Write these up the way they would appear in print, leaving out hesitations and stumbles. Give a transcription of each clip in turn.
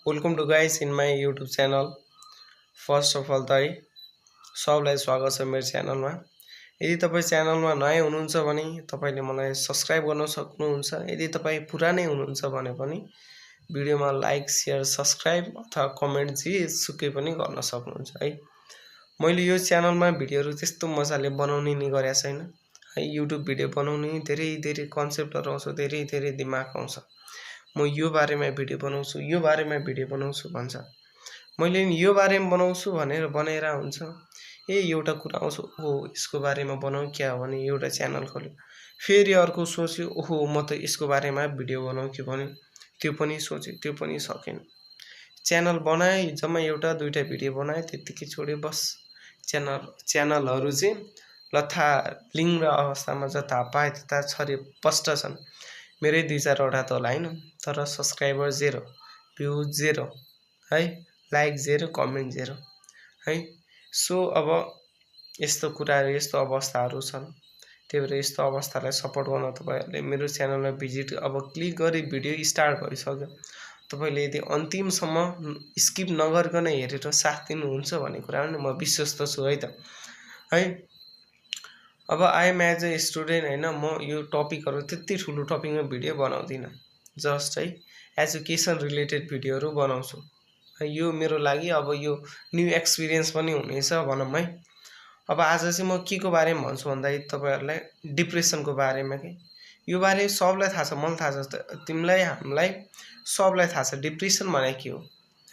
Welcome to guys in my YouTube channel. First of all त है सबलाई स्वागत छ मेरो च्यानलमा। यदि तपाईँ च्यानलमा नयाँ हुनुहुन्छ भने तपाईँले मलाई सब्सक्राइब गर्न सक्नुहुन्छ। यदि तपाईँ पुरानै हुनुहुन्छ भने पनि भिडियोमा लाइक शेयर सब्सक्राइब अथवा कमेन्ट जेसुकै पनि गर्न सक्नुहुन्छ है। मैले यो च्यानलमा भिडियोहरू त्यस्तो मजाले बनाउने नि गरेको छैन है। युट्युब भिडियो बनाउने धेरै कन्सेप्टहरू आउँछ, धेरै दिमाग आउँछ। म यो बारेमा भिडियो बनाउँछु भन्छ। मैले यो बारेमा बनाउँछु भनेर बनाएर हुन्छ एउटा कुरा आउँछ, ओहो यसको बारेमा बनाऊ क्या भने एउटा च्यानल खोल्यो। फेरि अर्को सोच्यो, ओहो म त यसको बारेमा भिडियो बनाऊ कि भन्यो, त्यो पनि सोच्यो, त्यो पनि सकेन। च्यानल बनाए, जम्मा एउटा दुईटा भिडियो बनाए, त्यतिकै छोड्यो बस। च्यानलहरू चाहिँ लथालिङ्ग अवस्थामा जता पाए त्यता छरे पष्ट छन्। मेरै 2-4वटा त होला हैन, तर सब्सक्राइबर 0, भ्यू 0 है, लाइक 0, कमेन्ट 0 है। सो अब यस्तो कुराहरू, यस्तो अवस्थाहरू छन्। त्यही भएर यस्तो अवस्थालाई सपोर्ट गर्न तपाईहरुले मेरो च्यानलमा भिजिट अब क्लिक गरी भिडियो स्टार्ट भइसक्यो। तपाईले यदि अन्तिमसम्म स्किप नगरिकन हेरेर साथ दिनुहुन्छ भन्ने कुरा पनि म विश्वस्त छु है त है। अब I am as a student हैन, म यो टपिकहरु त्यति ठुलो टपिकमा भिडियो बनाउँदिन, जस्ट है एजुकेसन रिलेटेड भिडियोहरु बनाउँछु है। यो मेरो लागि अब यो न्यू एक्सपिरियन्स पनि हुनेछ भनौं है। अब आज चाहिँ म के को बारेमा भन्छु भन्दाखेरि तपाईहरुलाई डिप्रेसनको बारेमा के। यो बारे सबलाई थाहा छ, मलाई थाहा छ, तिमीलाई, हामीलाई सबलाई थाहा छ डिप्रेसन भने के हो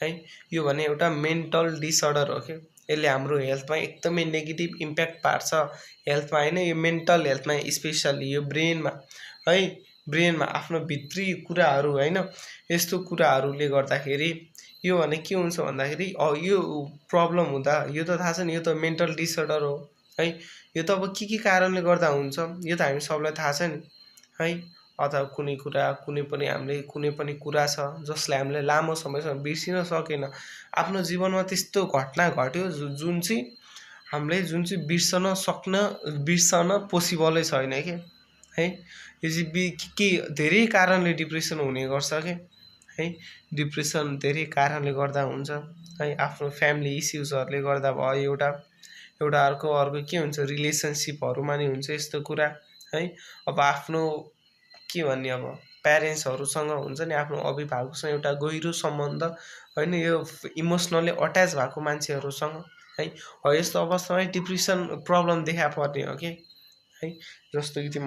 है। यो भने एउटा मेन्टल डिसअर्डर हो के। यसले हाम्रो हेल्थमा एकदमै नेगेटिभ इम्प्याक्ट पार्छ। हेल्थमा हैन, यो मेन्टल हेल्थमा स्पेशली यो ब्रेनमा है, ब्रेनमा आफ्नो भित्री कुराहरू हैन, यस्तो कुराहरूले गर्दाखेरि यो भने के हुन्छ भन्दाखेरि यो प्रब्लम हुँदा, यो त थाहा छ नि, यो त मेन्टल डिसअर्डर हो है। यो त अब के कारणले गर्दा हुन्छ यो त हामी सबलाई थाहा छ नि है। अथवा कुनै कुरा, कुनै पनि कुरा छ जसले हामीले लामो समयसम्म बिर्सिन सकेन। आफ्नो जीवनमा त्यस्तो घटना घट्यो जुन चाहिँ हामीले बिर्सन पोसिबलै छैन के है। यो चाहिँ के धेरै कारणले डिप्रेसन हुने गर्छ के है। डिप्रेसन धेरै कारणले गर्दा हुन्छ है। आफ्नो फ्यामिली इस्युजहरुले गर्दा भयो, एउटा अर्को के हुन्छ, रिलेसनशिपहरुमा नि हुन्छ यस्तो कुरा है। अब आफ्नो के भन्ने, अब प्यारेन्ट्सहरुसँग हुन्छ नि, आफ्नो अभिभावकसँग एउटा गहिरो सम्बन्ध हैन, यो इमोसनली अट्याच भएको मान्छेहरुसँग है। यस्तो अवस्थामा डिप्रेसन प्रब्लम देखा पर्ने हो के है। जस्तो कि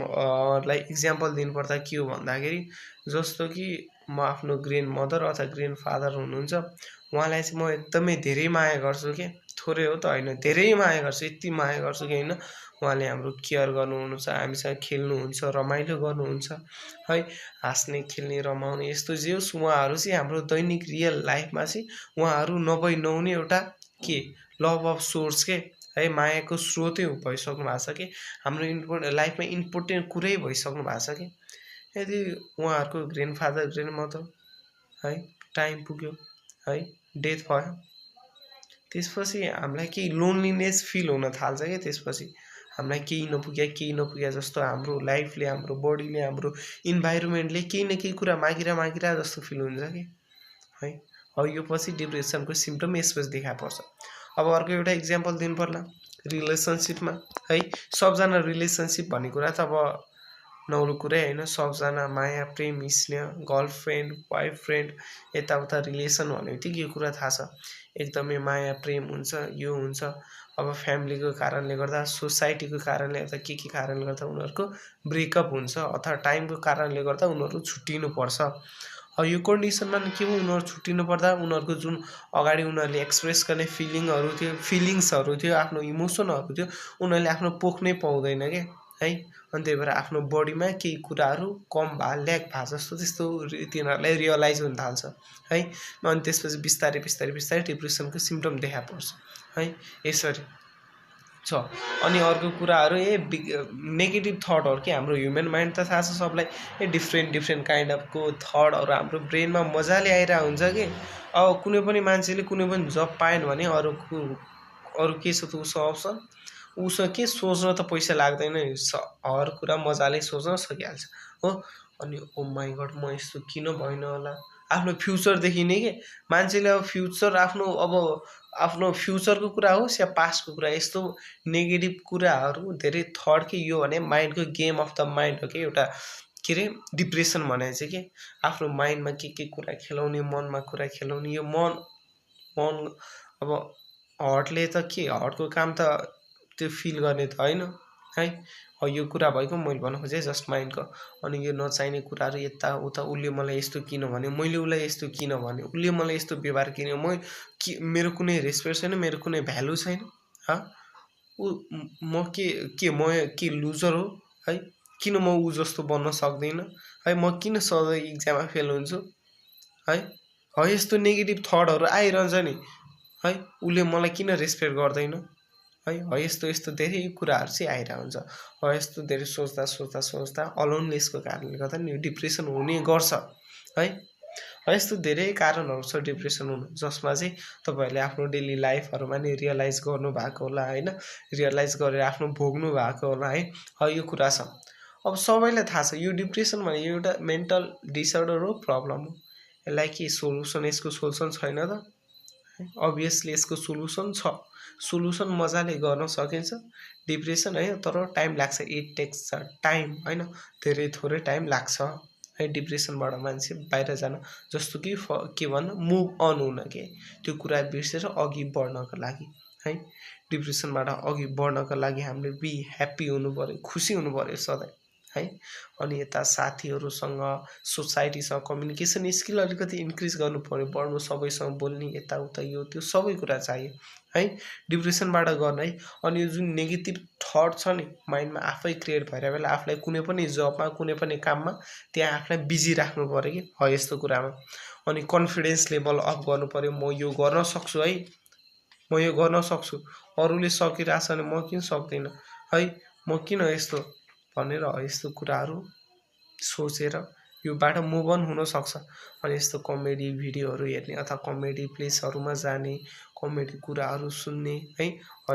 लाइक इक्जाम्पल दिनुपर्दा के हो भन्दाखेरि, जस्तो कि म आफ्नो ग्रेन्ड मदर अथवा ग्रेन्ड फादर हुनुहुन्छ, उहाँलाई चाहिँ म एकदमै धेरै माया गर्छु के। थोरै हो त हैन, धेरै माया गर्छु, यति माया गर्छु कि हैन। उहाँले हाम्रो केयर गर्नुहुन्छ, हामीसँग खेल्नुहुन्छ, रमाइलो गर्नुहुन्छ है। हाँस्ने, खेल्ने, रमाउने यस्तो जे होस्, उहाँहरू चाहिँ हाम्रो दैनिक रियल लाइफमा चाहिँ उहाँहरू नभई नहुने एउटा के लभ अफ सोर्स के है, मायाको स्रोतै भइसक्नु भएको छ कि हाम्रो लाइफमा इम्पोर्टेन्ट कुरै भइसक्नु भएको छ कि। यदि उहाँहरूको ग्रेन्डफादर ग्रेन्ड मदर है टाइम पुग्यो है, डेथ भयो, त्यसपछि हामीलाई केही लोनलीनेस फिल हुन थाल्छ क्या। त्यसपछि हामीलाई केही नपुग्या जस्तो हाम्रो लाइफले, हाम्रो बडीले, हाम्रो इन्भाइरोमेन्टले केही न केही कुरा मागिरा जस्तो फिल हुन्छ कि है। यो पछि डिप्रेसनको सिम्पटम यसपछि देखा पर्छ। अब अर्को एउटा इक्जाम्पल दिनु पर्ला रिलेसनशिपमा है। सबजना रिलेसनशिप भन्ने कुरा त अब नौलो कुरै हैन। सबजना माया प्रेम स्नेह, गर्लफ्रेन्ड बोयफ्रेन्ड, यताउता रिलेसन भन्ने बित्तिकै यो कुरा थाहा छ। एकदमै माया प्रेम हुन्छ, यो हुन्छ। अब फ्यामिलीको कारणले गर्दा, सोसाइटीको कारणले गर्दा, के कारणले गर्दा उनीहरूको ब्रेकअप हुन्छ अथवा टाइमको कारणले गर्दा उनीहरू छुट्टिनु पर्छ। यो कन्डिसनमा के हो, उनीहरू छुट्टिनु पर्दा उनीहरूको जुन अगाडि उनीहरूले एक्सप्रेस गर्ने फिलिङ्सहरू थियो, आफ्नो इमोसनहरू थियो, उनीहरूले आफ्नो पोख्नै पाउँदैन के है। अनि त्यही भएर आफ्नो बडीमा केही कुराहरू कम ल्याक भए जस्तो त्यस्तो तिनीहरूलाई रियलाइज हुन थाल्छ है। अनि त्यसपछि बिस्तारै डिप्रेसनको सिम्पटम देखा पर्छ है। यसरी छ। अनि अर्को कुराहरू नेगेटिभ थटहरू के, हाम्रो ह्युमन माइन्ड त थाहा छ सबलाई, डिफ्रेन्ट काइन्ड अफको थटहरू हाम्रो ब्रेनमा मजाले आइरहेको हुन्छ कि। अब कुनै पनि मान्छेले कुनै पनि जब पाएन भने अरू के छ त उसको अप्सन, उसको के सोच्न त पैसा लाग्दैन, हर कुरा मजाले सोच्न सकिहाल्छ हो। अनि ओ माई गड म यस्तो किन भएन होला आफ्नो फ्युचरदेखि नै के मान्छेले अब फ्युचर आफ्नो फ्युचरको कुरा होस् या पास्टको कुरा यस्तो नेगेटिभ कुराहरू धेरै थट के यो भने माइन्डको गेम अफ द माइन्ड हो कि एउटा के अरे डिप्रेसन भने चाहिँ के आफ्नो माइन्डमा के कुरा खेलाउने मनमा कुरा खेलाउने यो मन अब हर्टले त के हर्टको काम त त्यो फिल गर्ने त होइन है यो कुरा भएको मैले भन्न खोजेँ जस्ट माइन्डको अनि यो नचाहिने कुराहरू यताउता उसले मलाई यस्तो किन भन्यो मैले उसलाई यस्तो किन भन्यो उसले मलाई यस्तो व्यवहार किन मेरो कुनै रेस्पेक्ट छैन मेरो कुनै भ्यालु छैन म के लुजर हो है किन म ऊ जस्तो बन्न सक्दिनँ है म किन सधैँ इक्जाममा फेल हुन्छु है यस्तो नेगेटिभ थटहरू आइरहन्छ नि है उसले मलाई किन रेस्पेक्ट गर्दैन है यस्तो धेरै कुराहरू चाहिँ आइरहेको हुन्छ यस्तो धेरै सोच्दा अलोननेसको कारणले गर्दा नि डिप्रेसन हुने गर्छ है यस्तो धेरै कारणहरू छ डिप्रेसन हुनु जसमा चाहिँ तपाईँहरूले आफ्नो डेली लाइफहरूमा नि रियलाइज गर्नु भएको होला होइन रियलाइज गरेर आफ्नो भोग्नु भएको होला है यो कुरा छ अब सबैलाई थाहा छ यो डिप्रेसन भने यो एउटा मेन्टल डिसअर्डर हो प्रब्लम हो यसलाई के सोल्युसन यसको सोल्युसन छैन त अभियसली यसको सोल्युसन मजाले गर्न सकिन्छ डिप्रेसन है तर टाइम लाग्छ इट टेक्स टाइम होइन धेरै थोरै टाइम लाग्छ है डिप्रेसनबाट मान्छे बाहिर जान जस्तो कि के भन्नु मुभ अन हुन के त्यो कुरा बिर्सेर अघि बढ्नको लागि है डिप्रेसनबाट अघि बढ्नको लागि हामीले बी ह्याप्पी हुनु पर्यो खुसी हुनु पर्यो सधैँ है अनि यता साथीहरूसँग सोसाइटीसँग कम्युनिकेसन स्किल अलिकति इन्क्रिज गर्नु पर्यो बढ्नु सबैसँग बोल्ने यताउता यो त्यो सबै कुरा चाहियो है डिप्रेसनबाट गर्न है अनि यो जुन नेगेटिभ थट छ नि माइन्डमा आफै क्रिएट भएर बेला आफूलाई कुनै पनि जबमा कुनै पनि काममा त्यहाँ आफूलाई बिजी राख्नु पर्यो कि यस्तो कुरामा अनि कन्फिडेन्स लेभल अप गर्नु पर्यो म यो गर्न सक्छु है म यो गर्न सक्छु अरूले सकिरहेछ भने म किन सक्दिनँ है म किन यस्तो भनेर यस्तो कुराहरू सोचेर योबाट मुभ अन हुनसक्छ अनि यस्तो कमेडी भिडियोहरू हेर्ने अथवा कमेडी प्लेसहरूमा जाने कमेडी कुराहरू सुन्ने है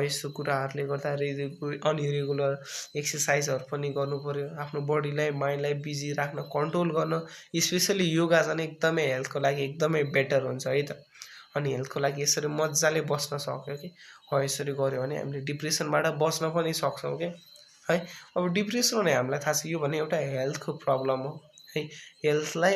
यस्तो कुराहरूले गर्दा रेगुलर एक्सर्साइजहरू पनि गर्नु पर्यो आफ्नो बडीलाई माइन्डलाई बिजी राख्न कन्ट्रोल गर्न स्पेसली योगा चाहिँ एकदमै हेल्थको लागि एकदमै बेटर हुन्छ है त अनि हेल्थको लागि यसरी मजाले बस्न सक्यो कि यसरी गऱ्यो भने हामीले डिप्रेसनबाट बच्न पनि सक्छौँ कि है अब डिप्रेसन भने हामीलाई थाहा छ यो भने एउटा हेल्थको प्रब्लम हो है हेल्थलाई